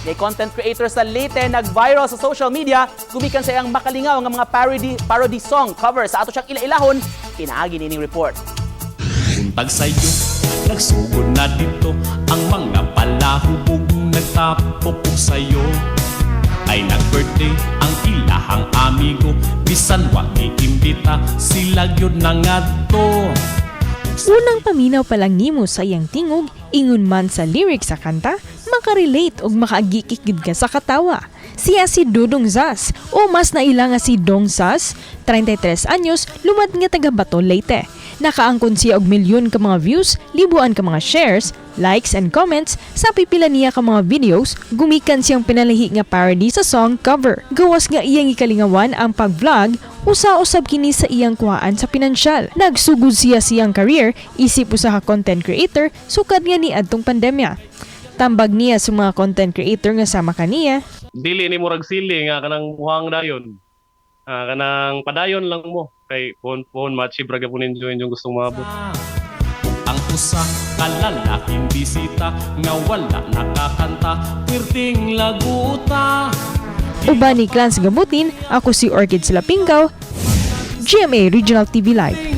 Kay content creator sa Leyte nag-viral sa social media gumikan sa iyang makalingaw nga mga parody parody song cover. Sa ato siyang ila-ilahon pinaagi nining report. Buntag sayo, nagsugod na dito ang mga palahubog, nagtapok og sayo. Ay nag-birthday ang ilahang amigo, bisan wa giimbita, sila gyud nangadto. Unang paminaw pa lang nimo sa iyang tingog, ingon man sa lyrics sa kanta, makarelate ug makaagikik gid ka sa katawa. Siya si Dudong Zas o mas naila nga si Dong Zas, 33 anyos, lumad nga taga Bato, Leyte. Nakaangkon siya og milyon ka mga views, libuan ka mga shares, likes and comments sa pipila niya ka mga videos, gumikan siyang pinalahi nga parody sa song cover. Gawas nga iyang ikalingawan ang pag-vlog, usa-usab kini sa iyang kuhaan sa pinansyal. Nagsugod siya siyang career isip usa ka content creator sukad nga ni adtong pandemya. Tambag niya sa mga content creator nga sama kaniya, Dili ni murag sili nga kanang muhang dayon. Ah, kanang padayon lang mo kay phone phone ma-achieve ra gyapon ninyo inyong gustong maabot. Ang usa ka lalaking bisita nga wala nakakanta, pirting laguta. Uban ni Clans Gabutin, ako si Orchid Silapingaw, GMA Regional TV Live.